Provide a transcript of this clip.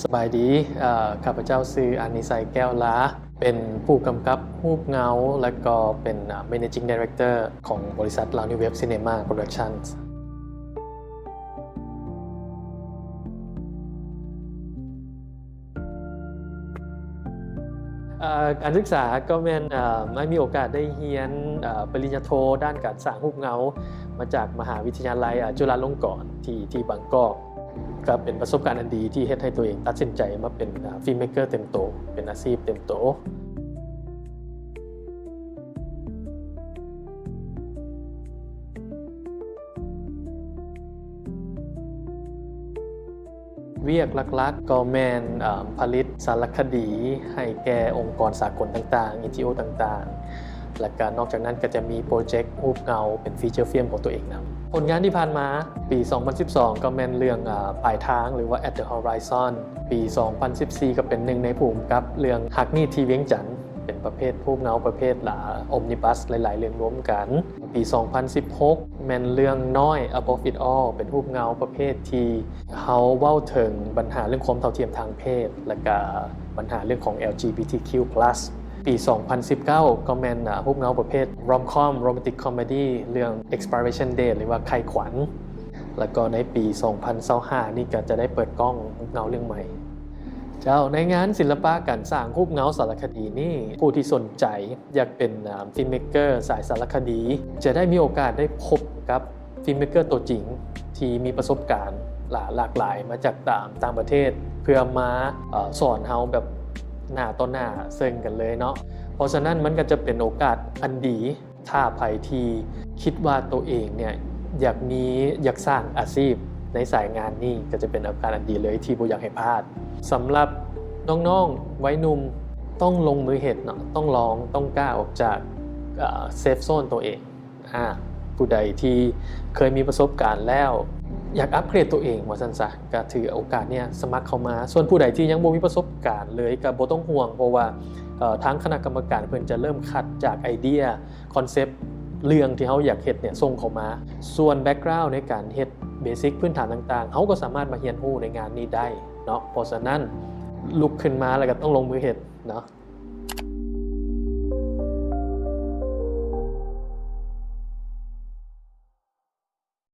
ສະບາຍດີ, ເອີ່ ຂ້າພະເຈົ້າຊື່ ອານິໄຊ ແກ້ວລາ, ເປັນຜູ້ກຳກັບຮູບເງົາ ແລະກໍເປັນ ເອີ່ Managing Director ຂອງບໍລິສັດ Loudnewwave Cinema Productions. ເອີ່ ການສຶກສາກໍແມ່ນ ເອີ່ ໄດ້ມີໂອກາດໄດ້ຮຽນ ເອີ່ ປະລິນຍາໂທດ້ານການສ້າງຮູບເງົາ ມາຈາກມະຫາວິທະຍາໄລ ເອີ່ ຈຸລາລົງກອນ ທີ່ ທີ່ບາງກອກ. ກໍເປັນປະສົບການອັນດີທີ່ເຮັດໃຫ້ຕົວເອງຕັດສິນໃຈມາເປັນ ເອີ່ Filmmaker ເຕັມໂຕ, ເປັນອາຊີບເຕັມໂຕ. ວຽກຫຼັກໆກໍແມ່ນ ເອີ່ມ ຜະລິດສາລະຄະດີໃຫ້ແກ່ອົງກອນສາກົນຕ່າງໆ, ເອັນຈີໂອ ຕ່າງໆ ແລ້ວກະນອກຈາກນັ້ນກໍຈະມີໂປຣເຈັກຮູບເງົາເປັນ feature film ຂອງຕົວເອງນຳ. ຜົນງານທີ່ຜ່ານມາ ປີສອງພັນສິບສອງ ກໍແມ່ນເລື່ອງ ເອີ່ ປາຍທາງ ຫຼືວ່າ At the Horizon. ປີສອງພັນສິບສີ່ ກໍເປັນໜຶ່ງໃນຜູ້ກຳກັບເລື່ອງຮັກນີ້ທີ່ວຽງຈັນ ເປັນປະເພດຮູບເງົາປະເພດ ອາ Omnibus ຫຼາຍໆເລື່ອງລວມກັນ. ປີສອງພັນສິບຫົກ ແມ່ນເລື່ອງນ້ອຍ Above It All ເປັນຮູບເງົາປະເພດທີ່ເຮົາເວົ້າເຖິງບັນຫາເລື່ອງຄວາມເທົ່າທຽມທາງເພດ ແລະກະບັນຫາເລື່ອງຂອງ ແອລຈີບີທີຄິວພລັສ. ປີສອງພັນສິບເກົ້າ ກໍແມ່ນ ອາ ຮູບເງົາປະເພດ Rom-com Romantic Comedy ເລື່ອງ Expiration Date ຫຼືວ່າໄຂ້ຂວັນ. ແລ້ວກໍໃນປີສອງພັນຊາວຫ້ານີ້ກໍຈະໄດ້ເປີດກ້ອງເງົາເລື່ອງໃໝ່. ເຈົ້າ, ໃນງານສິລະປະການສ້າງຮູບເງົາສາລະຄະດີນີ້ ຜູ້ທີ່ສົນໃຈຢາກເປັນ ອາ filmmaker ສາຍສາລະຄະດີ ຈະໄດ້ມີໂອກາດໄດ້ພົບກັບ filmmaker ຕົວຈິງທີ່ມີປະສົບການຫຼາ ຫຼາກຫຼາຍມາຈາກຕ່າງ ຕ່າງປະເທດ ເພື່ອມາ ເອີ່ ສອນເຮົາແບບໜ້າຕໍ່ໜ້າເຊິ່ງກັນເລີຍເນາະ. ເພາະສະນັ້ນມັນກໍຈະເປັນໂອກາດອັນດີ ຖ້າໃຜທີ່ຄິດວ່າໂຕເອງເນ່ຍຢາກມີ ຢາກສ້າງອາຊີບໃນສາຍງານນີ້ ກໍຈະເປັນໂອກາດອັນດີເລີຍທີ່ບໍ່ຢາກໃຫ້ພາດ. ສຳລັບນ້ອງໆໄວໜຸ່ມ ຕ້ອງລົງມືເຮັດເນາະ, ຕ້ອງລອງ, ຕ້ອງກ້າອອກຈາກ ເອີ່ safe zone ໂຕເອງ. ອາ ຜູ້ໃດທີ່ເຄີຍມີປະສົບການແລ້ວ ຢາກອັບເກຣດໂຕເອງວ່າຊັ້ນຊະ ກໍຖືໂອກາດເນີ້ຍສະໝັກເຂົ້າມາ. ສ່ວນຜູ້ໃດທີ່ຍັງບໍ່ມີປະສົບການເລີຍ ກໍບໍ່ຕ້ອງຫ່ວງ ເພາະວ່າ ເອີ່ ທາງຄະນະກຳມະການເພິ່ນຈະເລີ່ມຄັດຈາກໄອເດຍ ຄອນເຊັບເລື່ອງທີ່ເຮົາຢາກເຮັດເນ່ຍສົ່ງເຂົ້າມາ. ສ່ວນ background ໃນການເຮັດ basic ພື້ນຖານຕ່າງໆ ເຮົາກໍສາມາດມາຮຽນຮູ້ໃນງານນີ້ໄດ້ເນາະ. ເພາະສະນັ້ນລຸກຂຶ້ນມາແລ້ວກໍຕ້ອງລົງມືເຮັດເນາະ.